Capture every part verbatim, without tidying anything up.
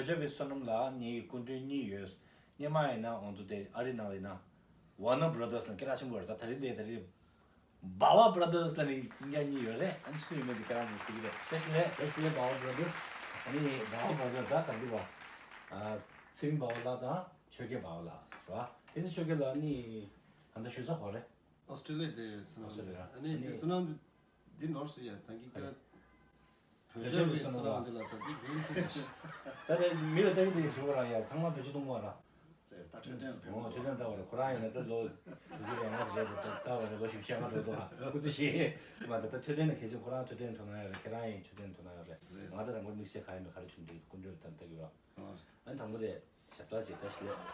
བོད་ཇ་བའི་བསོད་ནམས་ལགས་ངའི་སྐུ་མགྲོན་གཉིས་ཡོད། སྔོན་མ་ཡིན་ན་ང་ཚོ་དེ་ཨ་རི་ནང་ལ་ཡིན་ན་Warner Brothers ལ་སྐད་གྲགས་ཆེན་པོ་རེད། ད་ད་རིང་དེ་ད་རིང་Bauer Brothers ལ་ནི་སྤུན་ཀྱག་གཉིས་ཡོད་རེད། ཨ་ནི་སུ་ཡིན་མིན་དེ་ཁྱེད་རང་ཚོས་གཟིགས་རེད། བཀྲ་ཤིས་བདེ་ལེགས། བཀྲ་ཤིས་བདེ་ལེགས། Bauer Brothers། ཨ་ནི་Bauer Brothers ད་ག་འདི་བ། ཨ། ཚེ་རིང་Bauer ལགས་དང་ཆོས་རྒྱལ་Bauer ལགས་རེད་བ། དེ་ནི་ཆོས་རྒྱལ་ལགས་ནི་ད་ལྟ་བཞུགས་ས་ག་པར་རེད། ཨོ་སི་ཀྲི་ལི་ཡ་དེ་བསོད་ནམས། ཨོ་སི་ཀྲི་ལི་ཡ། ཨ་ནི་ཨ་ནི་དེ་བསོད་ནམས་འདི་ནོར་སུ་ཡ་ད་གི་ཀ་བོད་ཇ་བའི་བསོད་ནམས་འདི་ལ་ད་གི་རྒན་ཁྱོད་ཀྱི་ད་ལྟ་མི་ལ་ལྟ་གི་ལྟ་གི་བྱེད་པ་རང་ཡ་ཚང་མ་བོད་ཇ་བཏུང་བ་ར། རེད། ད་འཕྲོད་བསྟེན་བོད་ཨོ་འཕྲོད་བསྟེན་ལྟ་བ་རེད། ཁོ་རང་ཡིན་ན་ད་ལོ་དྲུག་ཅུ་རེ་ལྔ་ཙམ་རེད། ད་ལྟ་བ་རེད། ལོ་བཞི་བཅུ་ཞེ་ལྔ་འགྲོ་འདུག་ཨ། སྐུ་ཚེ་ཞེ་མ་ད་ད་འཕྲོད་བསྟེན་ལ་གལ་ཆེན། ཁོ་རང་འཕྲོད་བསྟེན་དོ་སྣང་ཡོད་རེད། ཁྱེད་རང་ཡིན་འཕྲོད་བསྟེན་དོ་སྣང་ཡོད་རེད། རེད། ང་ད་རང་མགོ་དམིགས་བསལ་ག་ཡིན་མིན་ག་རེ་བྱུང་འདུག་སྐུ་མགྲོན་ལ་ད་ལྟ་གི་ར། ཨ་ནི་དང་པོ་དེ་ཞབས་བྲོ་ཅིག་ད་ཞིག་ལས།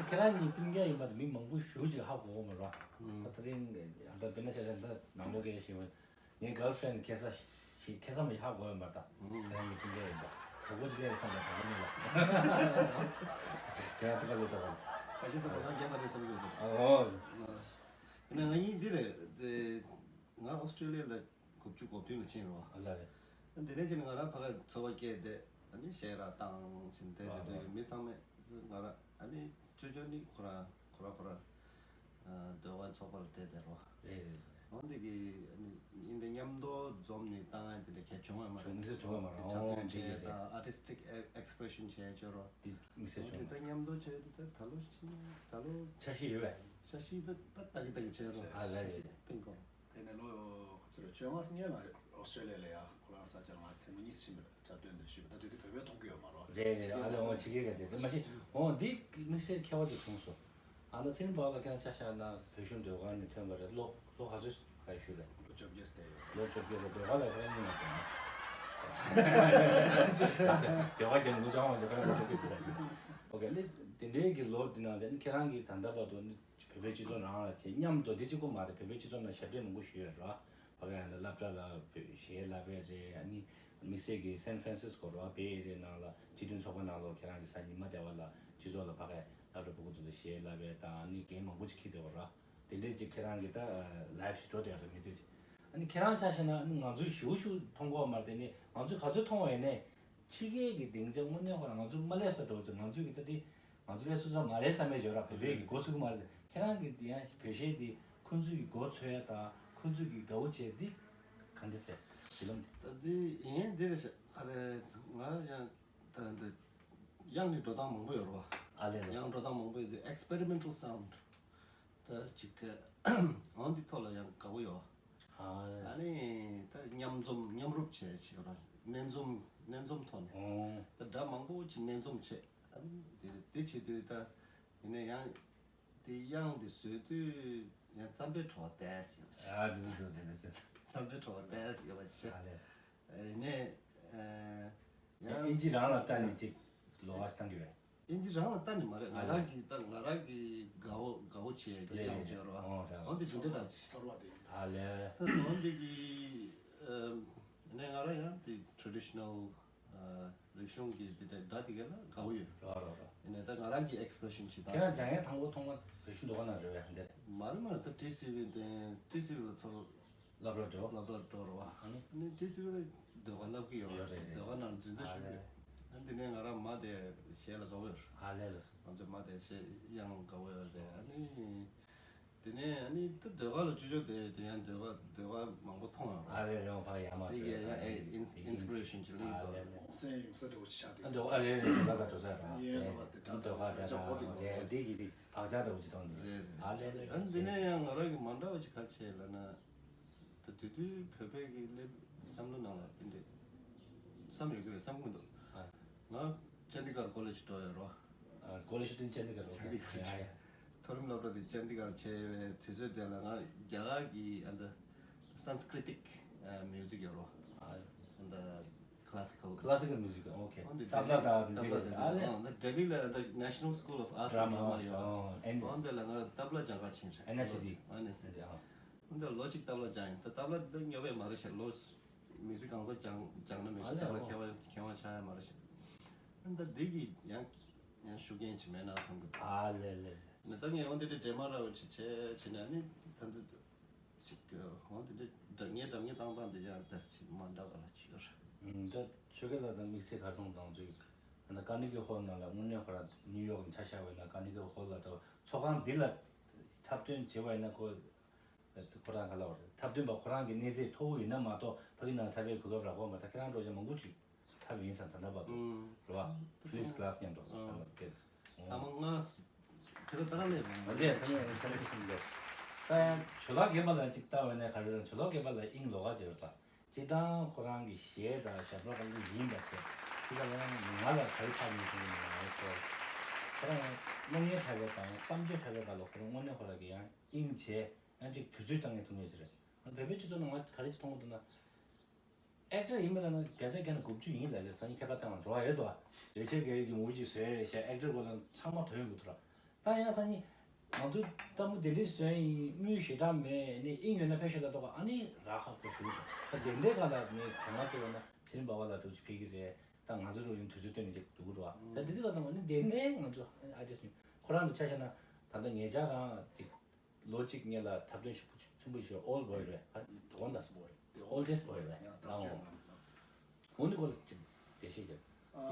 ཁྱེད་རང་གཉིས་སྤུན་ཀྱག་ཡིན་པ་དེ་མི་མང་པོ་ཞེ་ཅིག་ཧ་གོ་གི་མ་རེད། ད་དེ་རིང་ད་དཔེར་ན་ཆ་བཞག་ན་ད་ནང་ལོགས་སྐད་ཆ་བཤད་ན་ངའི་girlfriend ཁ་སང་ཞིག་ཁ་སང་མ་ཞིག་ཧ་གོ་ཡོད་མ་རེད། ད་ཁྱེད་རང་གཉིས་སྤུན་ཀྱག་ཡིན་པ་གྲོགས་པོ་ཅིག་སླེབས་བསམ་པ་དང་པོ་ཉིད་ལ། ཁྱེད་རང་ཐུག་ག་ལས་ཐུག་ག་ཁ་ཤས་སུ་གོ་ཐང་རྒྱབ་པ་རེད་བསམ་གྱི་ཡོད་ཟེར། ཨོ། ཡིན་ན་ང་གཉིས་འདི་རེད་དེ། ང་ཨོ་སི་ཀྲི་ལི་ཡ་ལ་དགུ་བཅུ་གོ་བདུན་ལ་ཕྱིན་རོགས། ཨ་ལ་རེད། དེ་ནས་ཕྱིན་ང་རང་ཕ་ག་འཚོ་བ་སྐྱེལ་ཏེ་ཨ་ནི་གཞས་ར་བཏང་ཕྱིན་ཏེ། དེ་དུས་མི་ཚང་མས་ང་རང་ཨ་ནི་ཅོ་ཅོ་ནི་ཁོ་རང་ཁོ་རང་ཁོ་རང་ཟློས་གར་ཚོགས་པ་ལ་བསྡད་བསྡད་རོགས། རེད་རེད། འོན་ཏེ་གི་ཨ་ནི་ཨིན་དེ་མཉམ་དུ་འཛོམས་ནས་བཏང་ཡ་དེ་འདྲ་གལ་བྱུང་བ་མ་རེད། བྱུང་མི་སྲིད། བྱུང་བ་མ་རེད། འཁྲབ་ཨོ་སྟོན་བྱས་དང་། ཨར་ཊི་སི་ཊིག་ཨེག་སི་པི་རེ་ཤན་བྱས་བྱས་རོགས། དེ་དམིགས་བསལ་བྱུང་། འོན་ཏེ་ད་མཉམ་དུ་བྱས་དེ་ད་ད་ལོ་ཕྱིན་ད་ལོ་འཆར་གཞི་ཡོད་པས། འཆར་གཞི་ད་ད་ལྟ་གི་ལྟ་གི་བྱས་རོགས། ཨ་ལ་རེད། ཏིང་ཀོང་། དེ་ནས་ལོ་ག་ཚོད་རེད། བཅོ་ལྔ་སྔོན་ལ་ཨོ་སི་ཀྲི་ལི་ཡ་ལ་ཡ་ཁོ་རང་ས་ཆར་ང་ཐེངས་མ་གཉིས་ཕྱིན་པ་རེད། འཁྲབ་སྟོན་དེ་ཞུས་པ། ད་དུས་དེ་བོད་པས་མཐོང་གི་ཡོད་མ་རེད། རེད་རེད། ཨ་ལས་འོང་ཕྱི་རྒྱལ་ག་ཚོད་རེད་མ་གཞི་འོང་འདི་དམིགས་བསལ་ཁྱད་པར་དེ་བྱུང་སོང་། ཨ་ནི་ཚེ་རིང་བ་ལ་ཁྱེད་རང་ཆ་བཞག་ན་བོད་གཞུང་ཟློས་གར་ནས་ཐོན་པ་རེད། ལོ་ལོ་ག་ཚོད་ག་ཞུས་རེད། ལོ་བཅོ་བརྒྱད་ཙམ་ཡོད། ལོ་བཅོ་བརྒྱད་ལ་ཟློས་གར་ལ་ཁྱེད་རང་གཉིས་ལ་ཐོན་ན། ཟློས་གར་རྒྱབ་ལོ་ཅང་བ་ཅིག་ཁ་ལ་ལོ་བཅོ་བརྒྱད་ལ། ཨོ་ཁེ། འདི་དེ་འདྲའི་གི་ལོ་འདི་ནང་ལ་ཁྱེད་རང་གིས་ད་ལྟ་བར་དུ་ནི་བོད་པའི་སྤྱི་ཚོགས་ནང་ལ་བྱས་མཉམ་དུ་འདི་གཅིག་པོ་མ་རེད། བོད་པའི་སྤྱི་ཚོགས་ནང་ཞབས་འདེགས་མང་པོ་ཞུས་ཡོད་རེད། ཕ་གི་ཡང་ན་སློབ་གྲྭ་ལ་བོད་གཞས་བསླབ་པ་རེད། ཨ་ནི་དམིགས་བསལ་གྱི་སན་ཧྥ་རན་སིས་ཀོ་རེད་པ། བེ་ཨེ་རི་ཡ་ནང་ལ་སྤྱི་མཐུན་ཚོགས་པ་ནང་ལོགས་ཁྱེད་རང་གི་གཟའ་ཉི་མ་དེ་བ་ལ་སྤྱི་ཚོགས་ལ་ཕ་གི་སློབ་གྲྭ་ཕྲུ་གུ་ཚོ་ལ་གཞས་བསླབ་པ་དང་། ཨ་ནི་འགན་མང་པོ་ཅིག་འཁྱེར་བསྡད་པ་རེད། དེ་འདྲས་ཅིག་ཁྱེད་རང་གི་ད་ལའིབ་ཞིག་འགྲོ་བསྡད་རེད་མི་ཚེ་ཅིག་ཨ་ནི་ཁྱེད་རང་ཆ་བཞག་ན་ཨ་ནི་ང་ཚོས་ཞེ་པོ་ཞིག་མཐོང་གི་ཡོད་མ་རེད། དེ་ནི་ང་ཚོས་ག་ཚོད་མཐོང་བ་ཡིན་ནའི་ཕྱི་རྒྱལ་གྱི་སྡིངས་ཆ་དངོས་གནས་ཁོ་རང་ང་ཚོ་མ་སླེབས་ས་འགྲོ་ཅིག་ང་ཚོས་གི་ད་དེ་ང་ཚོ་སླེབས་ས་ཚོ་མ་རེད་བསམ་པའི་འཇོག་ར། བོད་པའི་གི་མགོ་ཚོས་ཀྱི་མ་རེད། ཁྱེད་རང་གི་དེ་ཡང་བོད་གཞས་དེ་ཁོ་ཚོའི་གི་མགོ་ཚོས་ཡ་དང་ཁོ་ཚོའི་གི་དགའ་བོ་བྱས་དེ་ག་འདྲ་ཟེར་དེ་ལམ་དེ། ད་དེ་ཡིན་དེ་རེད་ཤག་ཨ་རེད། ང་ཡང་ད་འདི་དབྱངས་ནི་འགྲོ་སྟངས་མང་པོ་ཡོད་རེད་བ། ཨ་ལས་ལ་དབྱངས་འགྲོ་སྟངས་མང་པོ་ཡོད་དུས་ཨེག་སི་པེ་རི་མེན་ཊལ་སའུན་ཌི་ད་ཅིག་གི་འོ་འདི་ཐོག་ལ་ཡང་དགའ་བོ་ཡོད། ཨ་ཨ་ནི་ད་མཉམ་འཛོམས་མཉམ་རུབ་བྱས་བྱས་ར། སྣེ་འཛོམས་སྣེ་འཛོམས་ཐོག་ནས་ཨོ་ད་སྒྲ་མང་པོ་ཅིག་སྣེ་འཛོམས་བྱས། ཨ་ནི་དེ་དེ་བྱེད་དུས་ད་ཡིན་ན་ཡང་དེ་དབྱངས་དེ་བཟོས་དུས་ཡང་རྩམ་པའི་བྲོ་བ་ཏོག་ཙམ་ཡོད་ཅིག་ཨ་དེ་དེ་དེ་དེ་རྩམ་པའི་བྲོ་བ་ཏོག་ཙམ་ཡོད་པ་ཅིག་ཨ་ལས། ཡིན་ནའི་ཡང་ཨིན་ཇི་རང་ལ་ལྟ་ནས་ཅིག་ལོགས་ཀ་ཞིག་བཏང་གི་རེད། ཨིན་ཇི་རང་ལ་ལྟ་ནི་མ་རེད། ང་རང་གི་ད་ང་རང་གི་དགའ་བོ་དགའ་བོ་བྱས་ཀྱི་ཡང་བྱས་རོགས། འོ་དེ་འདྲ་ལ་ཚོར་བ་དེ་ཡིན། ཨ་ལས། ད་འོན་ཏེ་གི་ནས་ང་རང་ཡང་དེ་ཊི་རེ་ཌི་ཤི་ནལ་རིག་གཞུང་གི་དེ་འདྲ་སྒྲ་དེ་ག་ལ་དགའ་བོ་ཡོད། རོགས་རོགས་རོགས། ཡིན་ནའི་ད་ང་རང་གི་ཨེག་སི་པི་རེ་ཤན་ཞིག་དང་། ཁྱེད་རང་སྦྱང་ཡས་དང་པོ་ཐོག་མ་བོད་གཞུང་ཟློས་གར་ནང་རེད་པས་འདིར། མ་རེད་མ་རེད། ད་ཊི་སི་ཝི་དེ་ཊི་སི་ཝི་ལ་ཚོར། སློབ་གྲྭ་འགྲོ། སློབ་གྲྭ་འགྲོ་རེད་བ། ཨ་ནི། ཨ་ནི་ཊི་སི་ཝི་ལ་ཟློས་གར་བསླབ་ཀྱི་ཡོད་རེད། ཡོད་རེད་རེད། ཟློས་གར་ནང་འཛིན་གྲྭ་ཞུགས་ཡོད། ཨ་ནི་དེ་ནས་ང་རང་མ་དེ་གཞས་ལ་དགའ་བོ་ཡོད་རེད། ཨ་ལས་ལས། ང་ཚོ་མ་དེ་གཞས་དབྱངས་དགའ་བོ་ཡོད་རེད། ཨ་ནི། དེ་ནས་ཨ་ནི་ད་ཟློས་གར་ལ་ཅོ་ཅོ་དེ་དེ་ཡང་ཟློས་གར་ཟློས་གར་མང་པོ་མཐོང་ཡོད་རེད། ཨ་ལས་རེད། ཕ་ཡ་མ་དེ་གས་ཡང་ཨེ་ཨིན་ཨིན་སི་པི་རེ་ཤན་ཅིག་སླེབས་འདུག་ཨ་ལས་ལས། གོང་སེང་ཡིན་ས་འདྲ་བོ་ཅིག་ཆགས་འདུག་ཨ་ལས་རེད། ཟློས་གར་ད་འགྲོ་ས་རེད། ཡིན་ཟློས་གར་དེ་འདྲ་ད་འགྲོ་གི་འདུག་ཨ་ལས་རེད། བག་ཆགས་འདྲ་བོ་ཅིག་བཏང་འདུག་ཨ་ལས་ལས། ཨ་ནི་དེ་ནས་ཡང་ང་རང་གི་མ་འདྲ་བ་ཅིག་ག་རེ་བྱས་ལབ་ན། ད་དེ་དུས་བོད་པའི་གི་སླེབས་བསམ་བློ་ནང་ལ་དེ་འདྲས་བསམ་ཡོད་ཀྱི་རེད་བསམ་གི་མི་འདུག་ཨ། ང་ཅན་དི་གར་ཀོ་ལེཇ་འགྲོ་ཡོད་རོ། ཨ། ཀོ་ལེཇ་དེ་ཅན་དི་གར་རོ། ཅན་དི་གར། ཨ་ཡ། མཐོ་རིམ་སློབ་གྲྭ་དེ་ཅན་དི་གར་བྱས་པའི་དུས་ཚོད་དེ་ལ་ང་རྒྱ་གར་གི་ཨ་འདི་སན་སི་ཀྲི་ཏིག་ཨ་མིའུ་ཟིག་ཡོད་རོ། ཨ། ཨ་འདི་ཀ་ལ་སི་ཀལ། ཀ་ལ་སི་ཀལ་མིའུ་ཟིག། ཨོ་ཁེ། ཨ་འདི་ཏབ་ལ་དང་དེ་འདྲ་ཨ་ལས། ཨ་འདི་ལྡི་ལི་ལ་ཨ་འདི་National School of Arts and Drama ཡོད། ཨོ་ཨེན། ཨ་འདི་ལ་ང་ཏབ་ལ་སྦྱང་ག་ཕྱིན་རེད། ཨེན་ཨེ་སི་ཌི། ཨེན་ཨེ་སི་ཌི། ཨ། འདི་ལོ་གཅིག་ཏབ་ལ་སྦྱངས་ཡིན། ད་ཏབ་ལ་འདི་ཉོབ་པས་མ་རེད་ཤག་ལོ་མི་ཚེ་གང་ས་སྦྱངས་སྦྱངས་ན་མི་ཤེས། ཨ་ལས། ཏབ་ལ་མཁས་པ་མཁས་དབང་ཆགས་ཡ་མ་རེད་ཤག་ཨ་ད་འདི་གི་ཡང་ཡང་ཤུགས་རྐྱེན་ཅིག་མེད་ན་བསམ་གི་འདུག་ཨ་ལས་ལས་ལས། ནི་ད་ངས་འོ་འདི་འདྲའི་འདྲེས་མ་ར་བ་ཅིག་བྱས་བྱས་ནས་ནི་ད་འདི་ཅིག་འོ་འདི་འདྲའི་སྒྲ་ངའི་སྒྲ་ངའི་བཏང་སྟངས་འདི་ཡང་ད་ཅིག་མ་འདྲ་བ་ལ་ཅིག་ཡོད་རེད། ད་ཆོས་སྐལ་ལགས་དང་དམིགས་བསལ་གར་སོང་དང་ཚུལ་ད་ཀར་ནེ་གི་ཧོལ་ནང་ལ་དངོས་གནས་ཁོ་རང་ནིའུ་ཡོག་ནས་ཆ་བཞག་པ་ཡིན་ན་ཀར་ནེ་གི་ཧོལ་ལ་ད་ཚོགས་ཁང་འདི་ལ་འཁྲབ་སྟོན་བྱེད་པ་ཡིན་ན་ཁོ་ཁོ་རང་ག་ལ་བར་འཁྲབ་སྟོན་པ་ཁོ་རང་གི་གནས་ཚད་མཐོ་བོ་ཡིན་ན་མ་གཏོགས་ཕ་གི་ནང་འཁྲབ་པའི་གོ་སྐབས་རག་གོ་མ་ད་ཁྱེད་རང་འགྲོ་ཆ་མང་པོ་ཅིག་འཁྲབ་ཡིན་ས་ད་ལྟ་བར་དུ་རེད་བ། ཕི་ལིག་སི་གྷ་ལ་སི་མཉམ་དུ་ཨ་ཨ་ཨ་ད་མ་ང་ཁྱེད་རང་ད་ག་ནས་ཡོང་། འདི་ད་ནས་ཡོང་ས་ནས་ཤིང་འདི་ད་ཡང་ཇོ་ལགས་རྒན་པ་ལ་ཅིག་ལྟ་བ་ནས་ག་རེ་རེད། ཇོ་ལགས་རྒན་པ་ལ་དབྱིངས་ལོགས་ཀ་ཅིག་ཡོད་ད། སྤྱིར་བཏང་ཁོ་རང་གི་གཞས་དང་ཞབས་བྲོ་གང་ག་ཡིན་པ་བྱས་སྤྱིར་བཏང་ཡང་ང་ལ་ག་རེ་ཆགས་ཡིན་ཟེར་ན་ང་ཚོ་ཁོ་རང་ཡང་སློབ་གཉེར་འཁྲབ་པའི་སྐབས་ཡང་གཏམ་བརྗོད་འཁྲབ་པའི་སྐབས་ལ་ཁོ་རང་དངོས་གནས་ཁོ་རང་གི་ཡང་དབྱིངས་བྱས་ཡང་ཅིག་དུས་ཚོད་བཏང་ནས་ཐུག་མེད་ཟེར། བོད་པའི་སྤྱི་ཚོགས་ནང་ང་ག་རེ་ཅིག་མཐོང་གི་འདུག་ན། ཨེག་ཊར་ཡིན་པ་ལ་ན་བརྒྱ་ཆ་བརྒྱ་ནས་དགུ་བཅུ་ཡིན་ལ་ལས་སང་ཉིན་ཁྱད་པར་བཏང་བ་འགྲོ་བ་རེད་དོ། རེ་ཆེ་གེ་རེ་གི་མུ་ཇི་བཟོས་རེད་ཤག་ཨེག་ཊར་གོ་ལ་ཚང་མ་དོན་ཡོད་གི་ཐུ་ར། ད་ཡང་སང་ཉིན་ང་ཚོ་ལྟད་མོ་དེ་འདྲའི་བཟོས་ཡིན་དངུལ་ཞེ་དྲག་མེད་ནས་ཨིན་ཡོད་ན་ཕལ་ཆེར་ལ་གཏོགས་ཨ་ནི་རག་ཁག་པོ་ཞུ་གི་འདུག་ད་དེ་འདྲའི་སྒང་ལ་ངས་དོན་ལ་བརྩི་བ་ན་ཚེ་རིང་འབའ་བ་ལ་ཐུག་ཅིག་ཕེབས་ཀྱི་རེད། ད་ང་ཚོ་རུ་ཡིན་དུས་ཚོད་བཏོན་ནས་ཅིག་འདུག་གི་འདུག་ད་དེ་དུས་སྒང་ལ་ཨ་ནི་དེ་ནས་ང་ཚོ་ཨ་ཏི་སི་ཊི་ཁོ་རང་གི་ཆ་བཞག་ན་ད་ལྟ་ཉེ་ཆར་རང་ཅིག་ལོ་གཅིག་སྔོན་ལ་འཁྲབ་སྟོན་ཞིག་ཆེན་པོ་ཞིག་ཨོལ་བོའི་རེད། ཨ་ཨོལ་ཌེ་སི་བོའི་རེད། ཨོལ་ཌེ་སི་བོའི་རེད། ཡང་ད་ལྟ་ཨོ་ཅོ་ཡང་ལ་འོ་ནི་སྐོར་ལ་ཅིག་འགྲེལ་བཤད་རྒྱབ། ཨ་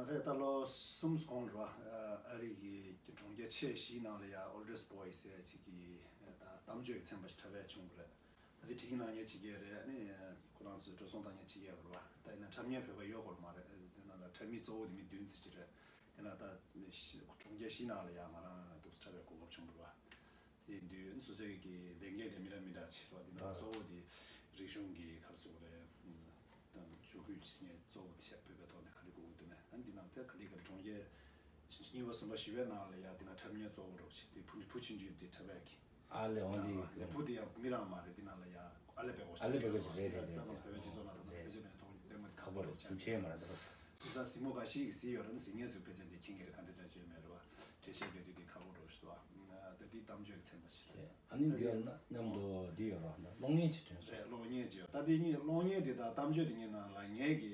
རེད། ད་ལོ་གསུམ་གོང་རེད་བ། ཨ་རི་གི་གྲོང་ཁྱེར་ཆེ་བཞིའི་ནང་ལ་ཡང་ཨོལ་ཌེ་སི་བོའི་ཟེར་ཅིག་གི་ད་གཏམ་བརྗོད་ཀྱི་ཚན་པ་ཞིག་འཁྲབ་ཡ་བྱུང་བ་རེད། ད་དེ་བྲིས་ཀྱི་གནང་མཁན་ཅིག་ཡོད་རེད། ཨ་ནི་ཁོ་རང་ཚོས་འགྲོ་སོང་བཏང་མཁན་ཅིག་ཡོད་རེད་བ། ད་ཡིན་ན་འཁྲབ་མཁན་བོད་པ་ཡོད་སྐོར་མ་རེད། དེ་ནང་ལ་འཁྲབ་མི་གཙོ་བོ་དེ་མི་བདུན་ཙམ་ཅིག་རེད། དེ་ན་ད་གྲོང་ཁྱེར་བཞི་ནང་ལ་ཡང་ང་རང་འདུག་སེ་འཁྲབ་པའི་གོ་སྐབས་བྱུང་བ་རེད་བ། དེ་ཡིན་དུས་སོ་སོའི་གི་ལས་འགན་དེ་མི་འདྲ་མི་འདྲ་ཆེ་བ། འདི་ནང་གཙོ་བོ་དེ་རིག་གཞུང་གི་ག་རེ་ཟེར་དགོས་རེད། དང་ཇུས་འགོད་བྱེད་མཁན་གཙོ་བོ་ཆེ་བོད་པའི་ཐོག་ནས་ག་རེ་དགོས་ཀྱི་འདུག་ན། ཨ་འདི་ནང་དེ་ག་ལེ་ག་ལེ་གྲོང་ཁྱེར་གཉིས་པ་གསུམ་པ་བཞི་པའི་ནང་ལ་ཡ་འདི་ནང་འཁྲབ་མཁན་གཙོ་བོ་རོགས་བྱེད་དེ་བུ་བུ་ཆུང་ཆུང་དེ་འཁྲབ་ཡག་གི་ཨ་ལེ་འོང་དེ་ལེ་བུ་དེ་ཡང་མི་རང་མ་རེད། འདི་ནང་ལ་ཡ་ཨ་ལེ་བེ་གོ་ཨ་ལེ་བེ་གོ་ཅིག་རེད་རེད་རེད། ད་ང་ཚོ་བོད་པའི་སྤྱི་ཚོགས་ནང་ད་ལྟ་ཕལ་ཆེར་མེད་ཐོག་ལྟད་མོ་དེ་ཁག་པོ་རེད། ཁག་པོ་རེད། ཁྱིམ་ཆས་མ་རེད་ད། དེ་ཚ་གཟིགས་མོ་འགའ་ཞིག་གིས་གཟིགས་ཡོད་རེད། གཟིགས་མཁན་ཚོས་ཕལ་ཆེར་འདི་མཁྱེན་གྱི་རེད། ག་འདྲ་འདྲ་བྱས་མེད་རེད་བ། འགྲེལ་བཤད་རྒྱག་དུས་དེ་ཁག་པོ་འགྲོ་ཞིག་འདུག་བ། ད་འདི་གཏམ་བརྗོད་ཀྱི་ཚན་པ་ཞིག་རེད། ཨ་ནི་འདི་ཡང་མཉམ་དུ་འདི་ཡོད་རེད་བ། གློག་བརྙན་ཅིག་ཐོན་སོང་། རེད། གློག་བརྙན་ཅིག་ཡོད། ད་འདི་གཉིས་གློག་བརྙན་འདི་དང་གཏམ་བརྗོད་འདི་གཉིས་ནང་ལ་ངས་ཀྱི་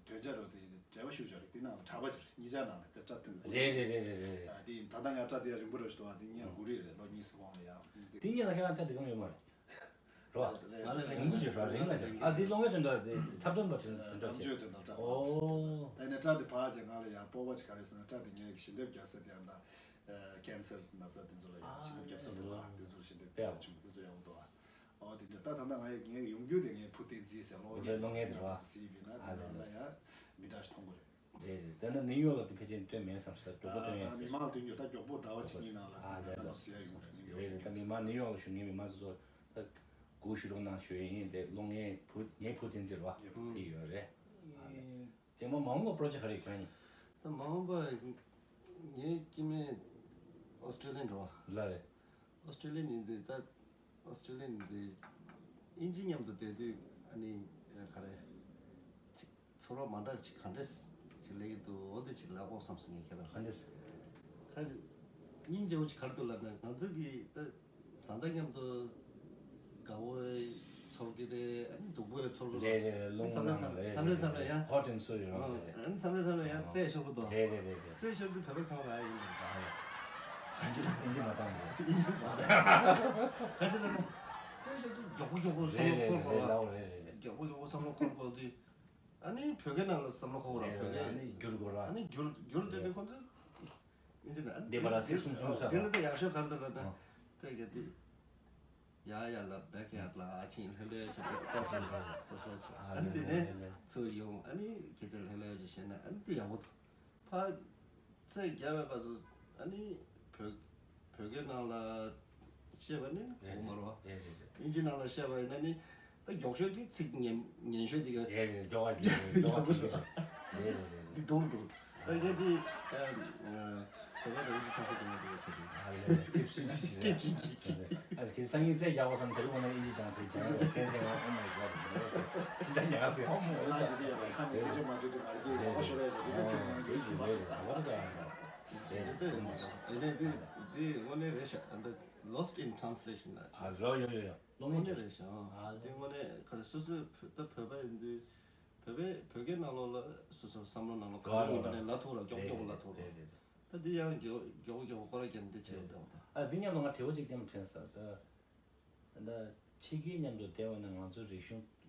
དོན་བྱ་རོགས་དེ་འབྲེལ་བ་ཞུ་བྱ་རེད། འདི་ནང་ལ་གྲྭ་པ་ཅིག་རེད། གཉིས་ཆ་ནང་ལ་དེ་སྐྲ་ཐུང་རེད། རེད་རེད་རེད་རེད། ཨ་འདི་ད་ལྟ་ང་སྐྲ་དེ་རིང་པོ་རེད་ཞུ་དུས་བ། འདི་ངས་ལ་དགུ་རེད་རེད། ལོ་གཉིས་སུ་གོང་ལ་ཡང་འདི་གཉིས་ལ་ཁྱེད་རང་སྐྲ་དེ་གང་ཡོད་མ་རེད། རོ། རེད། རིང་པོ་ཅིག་རོ། རིང་ལ་ཅིག་ཨ་འདི་གློག་བརྙན་དོན་དག་དེ་འཁྲབ་སྟོན་པ་དེ་དོན་དག་གཏམ་བརྗོད་དོན་དག་སྐྲ་ཕར་ཕབ་ཨོ། ད་ནས་སྐྲ་དེ་ཕར་བྱས་ང་ལ་ཡང་སྤོབས་པ་ཅིག་ག་རེ་ཟེར་ན། སྐྲ་དེ་ངས་ཞལ་འདེབས་རྒྱག་ས་དེ་ཡང་ད་ཀན་སར་ན་ཚ་དེ་ཚོ་ལ་ཡང་ཞལ་འདེབས་རྒྱབ་ས་འདུག་ཨ། དེ་ཚོ་ཞལ་འདེབས་དཔེ་ཡག་ཆེན་པོ་དེ་ཚོ་ཡག་པོ་འདུག་ཨ། ཨོ་དེ་འདྲ། ད་ད་ལྟ་ང་ཡང་ངས་ཡོང་རྒྱུ་དེ་ངས་བུ་བསྟན་འཛིན་ཟེར་གློག་བརྙན་གློག་བརྙན་དེ་རེད་བ། གཟིགས་པས་ན་ཨ་དེ་ནང་ལ་ཡང་མི་འདྲ་ཞིག་མཐོང་གི་རེད། རེད་རེད། ད་ནི་ནིའུ་ཡོག་ལ་དེ་ཕལ་ཆེར་སྟོན་མེད་བསམ་ས། མགྱོགས་པོ་སྟོན་ཡ་ཟེར། མི་མང་ལ་སྟོན་རྒྱུ་ད་མགྱོགས་པོ་ཟླ་བ་གཅིག་གཉིས་ནང་ལ་ཨ་ད་ལྟ་ལ་ཟེར་ཡ་ཡོང་རེད། ནིའུ་ཡོག་རེད་རེད། ད་མི་མང་ནིའུ་ཡོག་ལ་བཞུགས་མཁན་མི་མང་ཚོ་ཚོ་ད་སྒུག་ཞུ་རོགས་གནང་ཞུ་ཡ་ཡིན། དེ་གློག་བརྙན་བུ་ངའི་བུ་བསྟན་འཛིན་རེད་བ། དེ་ཡོད་རེད། ཨ་ནི་རྗེས་མ་མ་འོངས་པ་པྲོ་ཇེག་ག་རེ་ཡོད་ཁྱོད་ནི། ད་མ་འོངས་པ་ངའི་སྐྱེ་དམན་ཨོ་སི་ཀྲི་ལི་ཡན་རེད་བ། ལ་རེད། ཨོ་སི་ཀྲི་ལི་ཡན་ཡིན་དུས་ད་ཨོ་སི་ཀྲི་ལི་ཡན་ཡིན་དུས་དབྱིན་ཇི་མཉམ་དུ་བསྡད་དུས་ཨ་ནི་ག་རེ་ཅིག་ཚོར་བ་མ་འདྲ་ཅིག་ག་འདྲས་ཅིག་སླེབས་ཀྱི་འདུག་འོ་དེ་ཅིག་ལབ་དགོས་བསམ་སོང་ངས་ཁྱེད་རང་། ག་འདྲས། ད་སྙིང་རྗེ་བོ་ཅིག་ག་རེ་འདུག་ལབ་ན་ང་ཚོ་གི་ད་བཟའ་ཟླ་མཉམ་དུ་དགའ་བོ་ཚོར་གི་རེད། ཨ་ནི་སྡུག་པོ་ཚོར་གི་རེད། རེད་རེད། རླུང་མཚམས་རེ་མཚམས་རེ་མཚམས་རེ་མཚམས་རེ་ཡང་ཧོ་ཊི་ཨེན་སོར་རི་རོ། ཨ་ནི་མཚམས་རེ་མཚམས་རེ་ཡང་རྩེད་ཤོར་གི་འདུག་རེད་རེད་རེད་རེད། རྩེད་ཤོར་དུས་བོད་པ་གང་ལ་ཡིན་འདུག་ཨ་ལེ། ག་ཅི་ལ་ཨིན་ཇི་མ་བཏང་གི་རེད། ཨིན་ཇི་མ་བཏང་། ག་ཅི་ལ་ན་རྩེད་ཤོར་དུས་མགྱོགས་པོ་མགྱོགས་པོ་བསམ་བློ་འཁོར་དགོས་ལ། རེད་རེད་རེད། མགྱོགས་པོ་མགྱོགས་པོ་བསམ་བློ་འཁོར་དགོས་དུས། ཨ་ནི་བོད་སྐད་ནང་ལ་བསམ་བློ་འཁོར་དགོས་ལ། རེད་བོད་རེད། ཨ་སྐད་ནི་བསྒྱུར་དགོས་ལ། ཨ་ནི་བསྒྱུར་བསྒྱུར་དེ་ནི་ཁོང་ཚོས་ཨིན་ཇི་ནང་ཨ་ནི་བསྡད་པ་ལ་ཚིག་གསུམ་གསུམ་ས་དེ་ལ་དེ་ཡག་ཤོས་ག་རེ་འདུག་ལབ་ན། ཨ་རྩེད་རྒྱག་དུས། ཡ་ཡ་ལ་བེག་ཡར་ལ་ཨ་ཆིང་ལྷོད་ལྷོད་བྱས་ཏེ་ལྟ་ཚུལ་སོ་སོ་བྱས། ཨ་ནི་དེ་ནས་ཚུར་ཡོང་ཨ་ནི་སྐད་ཆ་ལྷོད་ལྷོད་ཅིག་བཤད་ན་ཨ་ནི་དེ་ཡག་པོ་འདུག་ཕར་རྩེད་རྒྱག་པའི་སྐབས་སུ་ཨ་ནི་བོད་བོད་སྐད་ནང་ལ་བཤད་པ་ནི་གོ་མ་རེད་བ། ཨིན་ཇི་ནང་ལ་བཤད་པ་ཡིན་ན་ནི་ད་མགྱོགས་ཤོས་དེ་ཚིག་ངན་ངན་ཤོས་དེ་ག་རེད་རེད། མགྱོགས་པ་རེད་རེད། མགྱོགས་པ་ཅིག་རེད། རེད་རེད་རེད། འདི་མདོར་བསྡུས། ད་ཡིན་དེ་བོད་པ་དང་ཨིན་ཇི་ཆང་ས་དེ་མ་དེ་ག་ཆ་དེ། ཨ་ལས་ཀིབ་སུ་ཇི་ཞིག་རེད། ཀིབ་ཀིབ་ཀིབ་ཀིབ། ཨ་ཁྱེད་སང་ཉིན་རྩེད་རྒྱག་པ་བསམ་དེ་རིང་ངོ་ན་ཨིན་ཇི་ཅང་ཚེ་ཅང་ཚེ་ཚེ་ང་ཨོ་མའི་གོ་ཌ། ད་ཉག་སེ་ཧོ་མོ་ཨོ་ད། ཁ་ཅིག་དེ་ཡང་ཁ་ནས་སྐད་ཆ་མ་ཐོས་དུས་མར་གྱི་ཡག་པོ་ཤོར་ཡ་ཞིག་འདི་ད་ཁྱོད་ང་གིས་ཟིན་པ་རེད། ཨ་ལ་ད་ཡང་རེད་རེད། དེ་དེ་དངོས་གནས་དེ་དེ་ལོ་སི་ཊི་ཨིན་ཊི་རན་སི་ལེ་ཤན་ལ། ཨ་རོ་ཡོ་ཡོ་ཡོ། ལོ་ངོ་དངོས་གནས་རེད་ཤག་ཨ་དེ་དངོས་གནས་ག་རེ་སོ་སོའི་བོད་ད་བོད་པ་ཡིན་དུས་བོད་པའི་བོད་སྐད་ནང་ལོགས་ལ་སོ་སོ་བསམ་བློ་ནང་ལོགས་ག་རེ་ཡོད་པ་ནས་ལབ་ཐུབ་ར། མགྱོགས་མགྱོགས་ལབ་ཐུབ་ར། རེད་རེད། ད་འདི་ཡང་མགྱོགས་མགྱོགས་མགྱོགས་སྐོར་ར་རྒྱབ་འདི་བྱེད་རོགས་གནང་། ཨ་འདི་མཉམ་དུ་ང་དྲི་བ་གཅིག་ཀྱང་ཐོན་སོང་། ད་ད་ཕྱི་རྒྱལ་མཉམ་དུ་བསྡད་པ་ན་ང་ཚོ་རིག་གཞུང་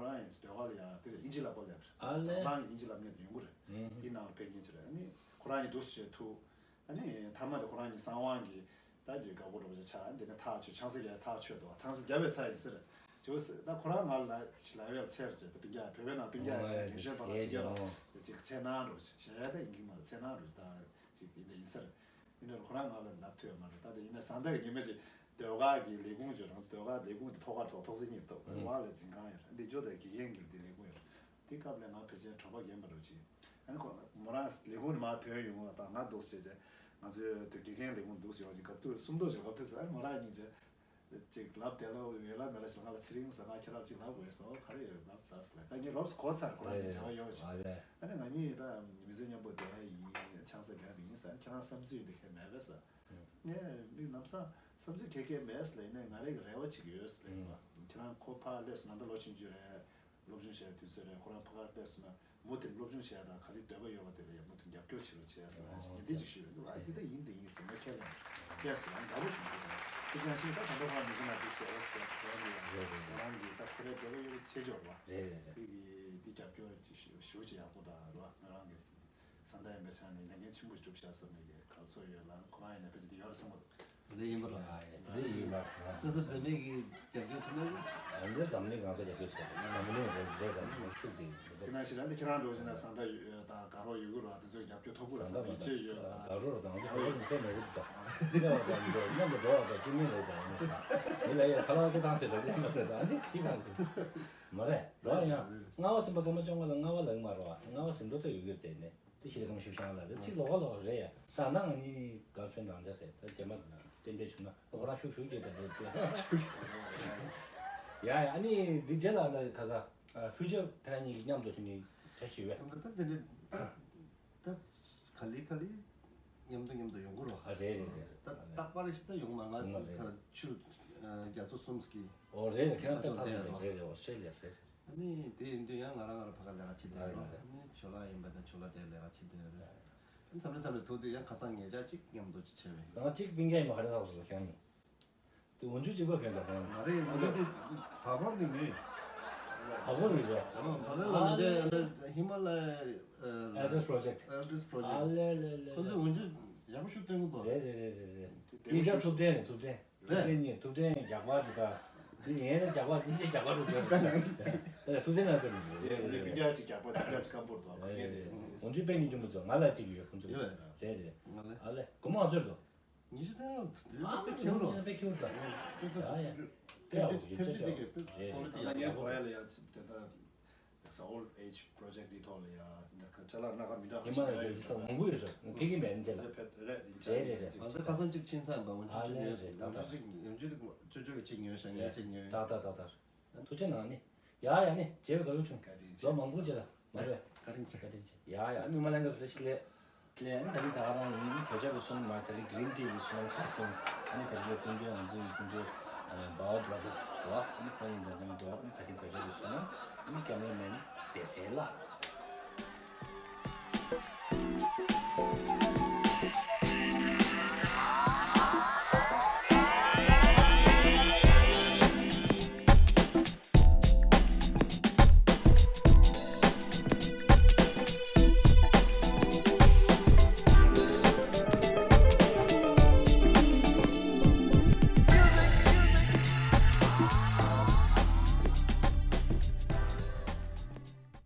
ཁོ་རང་ཡི་ཟློས་གར་ལ་ཡང་དེ་ལ་དབྱིན་ཇི་བསླབ་པ་སླེབས་རེད། ཨ་ལས། དང་པོའི་དབྱིན་ཇི་བསླབ་མཁན་དེ་ཡོང་གི་རེད། ཨུ་ཧུ། དེའི་ནང་ལ་ཕེབས་མཁན་ཅིག་རེད། ཨ་ནི་ཁོ་རང་ཡི་འདུག་སེ་བྱས་ཐུག་ཨ་ནི་མཐའ་མ་དེ་ཁོ་རང་གི་གསང་བ་གི་ད་དེ་དགའ་པོ་འདྲ་པོ་ཅིག་ཆགས། འདི་ནས་ཐག་ཆོད། ཆང་ས་རྒྱག་ཐག་ཆོད་འདུག་ཐང་ས་རྒྱབ་པའི་ཚ་ཡིན་ཟེར། ཅོ་སི་ད་ཁོ་རང་ང་ལ་ལབ་ཡ་ཚེར་ཅེ་ད་སྤུན་ཀྱག་བོད་པའི་ནང་སྤུན་ཀྱག་ཡིན་ན་རྒན་གཞོན་བར་ལ་ཅིག་ཡ་ལ་ཅིག་ཚེ་གནང་རོགས་ཞེས་ཡ་ད་ཡིན་གྱི་མ་རེད། ཚེ་གནང་རོགས་ད་ཅིག་ཡིན་ད་ཡིན་ས་རེད། ཡིན་ན་ཁོ་རང་ང་ལ་ལབ་ཐུབ་ཡ་མ་རེད། ད་དེ་ཡིན་ན་བཟའ་ཟླ་གི་ཉི་མ་ཅིག་ཟློས་གར་གྱི་ལས་ཁུངས་ཅིག་རང་ཟློས་གར་ལས་ཁུངས་དེ་ཐོག་ཁར་ཐོག་ཐོག་སེ་གཉིས་ཐོག་ཨུ། བ་ལ་འཛིན་ཁང་ཡོད་རེད། འདི་ཇོ་ད་དགེ་རྒན་གྱི་འདི་ལས་ཁུངས་ཡོད་རེད། དེ་སྐབས་ལ་ང་ཕལ་ཆེར་གྲོད་པ་རྒན་པ་འདྲ་བོ་ཅིག་ཨ་ནི་ཁོ་མོ་རང་ལས་ཁུངས་ནས་མར་ཐོན་ཡོང་བ་དང་ང་འདུག་སེ་བྱས་ང་ཚོའི་དེ་དགེ་རྒན་ལས་ཁུངས་འདུག་སེ་ཡོང་ཅིག་སྐབས་དུས་སུམ་མདོ་ཞིག་སྐབས་དུས་ཨ་ནི་མོ་རང་གཉིས་བྱས། ཅིག་ལབ་དེ་ལོ་ཡོད་ལ་མེད་ལ་ཞིག་ང་ལ་ཚེ་རིང་ཟེར་ང་ཁྱེད་རང་ཅིག་ལབ་དགོས་སོ་ག་རེ་ཡོད་ལབ་ཟ་ཟེར་ལ་ད་ངས་ལོབས་གོ་ཚར་ཁོ་རང་གི་འབྲེལ་བ་ཡོད་ཅིག་ཨ་ནི་ང་གཉིས་ད་མི་ཚེ་མཉམ་པོ་བསྡད་ཡ་ཡིན་ཆང་ས་རྒྱབ་ཡིན་ཟེར་ཁྱེད་རང་བསམ་ཚུལ་འདི་ཁས་མེད་པས་ཟེར། ངས་མི་ནམ་སང་བསམ་ཚུལ་ཁས་ཁས་མེད་ཟེར་ལ་ཡིན་ནའི་ང་རེ་གི་རེ་བ་ཅིག་ཡོད་ཟེར་ལ་ཡིན་པ་ཁྱེད་རང་ཁོ་ཕར་སླེབས་སོང་ན་ད་ལོ་ཆུང་ཆུང་རེད། སློབ་སྦྱོང་བྱས་དུས་ཚོད་རེད། ཁོ་རང་ཕ་གར་བལྟས་སོང་ན་མུ་མཐུད་སློབ་སྦྱོང་བྱས་དང་ག་རེ་འདོད་པ་ཡོད་པ་དེ་ལ་ཡང་མུ་མཐུད་རྒྱབ་སྐྱོར་བྱེད་རོགས་བྱས་ཟེར་ལ་ཨོ་ངས་འདི་ཅིག་ཞུས་པས་འདུག་ཨ་འདི་ལྟ་ཡིན་འདི་ཡིན་ཟེར་ངས་ཁས་ལེན་བལྟས་སོང་ཡང་དགའ་པོ་བྱུང་འདུག་དེ་ཀྱང་ཞིག་ད་ད་ལྟ་ཁོ་རང་མི་ཚེ་ནང་འདི་བྱས་ཨོ་ཟེར་ཁོ་རང་གི་ཡང་ཁོ་རང་གི་ད་ཁོ་རའི་འདོད་པ་ཡོད་པ་ཆེ་ཆོག་པ་རེད་རེད་རེད། དེ་གི་འདི་རྒྱབ་སྐྱོར་ཞུ་ཞུ་བྱེད་ཡག་པོ་དང་རོ་ང་རང་གི་བཟའ་ཟླ་ཡིན་པའི་ཆ་ནས་ལས་འགན་ཆེན་པོ་སྒྲུབ་བཞག་བསམ་ནས་གི་ག་ཚོད་ཡོད་ལ་ཁོ་རང་ཡིན་ན་ཕལ་ཆེར་འདི་ཡོད་རེད་བསམ་གི་འདུག་དེ་ཡིན་པ་རེད། དེ་ཡིན་པ་རེད། སོ་སོ་འཛད་མེད་ཀྱི་རྒྱབ་སྐྱོར་བྱེད་ན། འདི་འཛམ་གླིང་གང་ས་རྒྱབ་སྐྱོར་བྱེད་པ་འཛམ་གླིང་རེད་རེད་དང་མི་ཤུགས་དེ་ཡིན་དེ་ན་ཞིག་ལ་འདི་ཁྱེད་རང་འགྲོ་བཞིན་ན་བཟའ་ཟླ་ཡོད་དང་དགའ་རོགས་ཡོད་གི་རོགས་དེ་ཚོས་རྒྱབ་སྐྱོར་ཐོབ་གི་རེད་བསམ་ཡིད་ཆེས་ཡོད་ལ་དགའ་རོགས་དང་དེ་ཁོ་ཡིན་ཏེ་མེད་གི་འདུག་དང་མཉམ་དུ་འགྲོ་བ་དང་སྐྱིད་མིན་ལས་དང་ཡིན་ལ་ཡོད་ཁ་ལག་གི་ཐང་ཟེར་ལ་ལས་མ་ཟེར་དང་འདི་ཁྱི་གང་གི་མ་རེད་རོགས་ཡང་ལྔ་བ་སེམས་པ་སྐར་མ་བཅོ་ལྔ་ལ་ལྔ་བ་ལག་མ་རོགས་ལྔ་བ་སེམས་འགྲོ་ཐོས་ཡོད་གི་རེད་དེ་ནས། དེ་ཞིག་ལ་གང་ཞིབ་བཤད་ལ་རེད་ཚིག་ལོག་ལོག་རེད་ཡ། ད་ནང་ནི་གར་ཕྲན་རང་འཇགས་རེད་ད་རྒྱ་མ་རྟེན་འབྲེལ་བྱུང་ན་ཁོ་རང་ཤུགས་ཤུགས་རྒྱས་ད་རེད་དེ། ཡ་ཡ་ཨ་ནི་འདི་རྗེས་ལ་ད་ག་ས་ཕུ་ཅར་ཕ་གཉིས་ཀྱི་མཉམ་དུ་ཞུ་ནི་བྱ་ཞིག་ཡོད། ད་དེ་འདྲ་ད་ག་ལེ་ག་ལེ་མཉམ་དུ་མཉམ་དུ་ཡོང་གི་རོ། ཨ་རེད་རེད་རེད། ད་རྟག་པར་ཞིག་ད་ཡོང་མ་ང་ཡོང་མ་རེད། ད་ཆུ་རྒྱ་མཚོ་གསུམ་གྱི་ཨོ་རེད་རེད་ཁྱེད་རང་དཔེ་ཐག་རེད་རེད་རེད་ཨོ་སི་ཊྲེ་ལི་ཡ་རེད་རེད། ཨ་ནི་དེ་ཡིན་དུས་ཡང་ང་རང་ང་རང་ཕ་ག་ལས་ཀ་བྱེད་བསྡད་ཡོད་རེད། ཨ་ནི་ཇོ་ལགས་ཡིན་པ་དང་ཇོ་ལགས་དེ་ལས་ཀ་བྱེད་བསྡད་ཡོད་རེད། ཨ་ནི་མཚམས་རེ་མཚམས་རེ་ཐུག་དུས་ཡང་ཁ་སང་ཉེ་ཆར་གཅིག་མཉམ་དུ་ཅིག་བྱས་པས། ང་གཅིག་སྤུན་ཀྱག་ཡིན་པ་ག་རེ་ཟ་བ་སོ་སོ་ཁྱེད་རང་ཡིན། དེ་འོན་ཆུ་གཅིག་པ་གན་ད་ཁྱེད་རང་ཡིན། མ་རེད་འོན་ཆུ་དེ་བར་སྐོར་ནས་མེད། བར་སྐོར་ནས་རེད། ཨ་བར་སྐོར་ལ་མེད་དེ་ཨ་ནི་ཧི་མ་ལ་ཡའི་ཨེལ་ཌི་ཨེས་པོ་རོ་ཇེག་ཨེལ་ཌི་ཨེས་པོ་རོ་ཨ་ཇེག་ལེ་ལེ་ལེ་ཁོ་ཚོས་འོན་ཆུ་ཡག་པོ་ཞིག་སྟོན་གི་འདུག་རེད་རེད་རེད་རེད་རེད། དེ་གཉིས་ཀ་ཐུབ་བསྟན་རེད་ཐུབ་བསྟན། ཐུབ་བསྟན་གཉིས་ཐུབ་བསྟན་རྒྱག་པ་ཇི་ལྟར། འདི་ཡན་ལ་རྒྱག་པ་འདི་ཅི་རྒྱག་པ་རུ་འདོད་ཐུབ་བསྟན་ན་ཚོད་མི་འདུག་དེ་འདི་སྤུན་ཀྱག་ཅིག་རྒྱག་པ་སྤུན་ཀྱག་ཅིག་སྐམ་པོར་འདུག་ག་ངས་དེ་འོན་ཆུ་དཔེ་གཉིས་ཅུང་མི་ཚོ་ང་ལ་གཅིག་ཡོད་ཁོང་ཚོ་ཡོད་རེད་རེད། ང་ལ་ཨ་ལེ་སྒོར་མོ་ཨ་ཚོད་འདུག་ཉི་ཤུ་ཙམ་ལ་དེ་ཨ་དཔེ་ཁྱེར་རོགས། དཔེ་ཁྱེར་རོགས། ཡ་ཡ། དཔེ་ཡག་པོ་ཡོད་ཐེབས་ཅིག་དེ་གས་དཔེ་ཁོ་ལ་དེ་ད་ཡག་ངས་གོ་ཡ་ལ་ཡ་དེ་ད། ས་old age project འདི་ཐོག་ལ་ཡ་ཅ་ལག་སྣ་ཁ་མི་འདྲ་ཧི་མ་ལ་ཡའི་ས་མང་པོ་ཡོད་ས་ཕ་གི་མེད་འདི་ལ། རེད་རེད་རེད། ང་ཚོ་ཁ་སང་གཅིག་ཕྱིན་ཚར་བ་འོན་ཨ་ཅིག་ལེ་ཉོས་རེད་ད་ད། འོན་ཅིག་ཡོང་ཅིག་ཅོ་ཅོ་གི་གཅིག་ཉོས་ཤག་ངས་གཅིག་ཉོས། ད་ད་ད་ད། ཐུགས་རྗེ་གནང་ནི། ཡ་ཡ་ནི་བྱས་པ་དགའ་བོ་བྱུང་། ལོ་མང་པོ་རྗེས་ལ་མ་རེད། བཀའ་དྲིན་ཆེ། བཀའ་དྲིན་ཆེ། ཡ་ཡ་ཨ་ནི་མ་ལན་ག་ཚོད་ཤི་ལེ། ལན་ད་ནི་ད་ག་རང་ཡིན་བོད་ཇ་རུ་སོང་མ་ད་ནི་green tea རུ་སོང་ཆ་སོང་ཨ་ནི་ད་ནི་སྤུན་མཆེད་ང་ཚོའི་སྤུན་མཆེད་Bao Brothers རོ་ཨ་ནི་ཁོང་ཡིན་ད་ནི་འདུག་ཨ་ནི་ད་ནི་བོད་ཇ་རུ་སོང་ཨ་ནི་cameraman བདེ་གསལ་ལགས།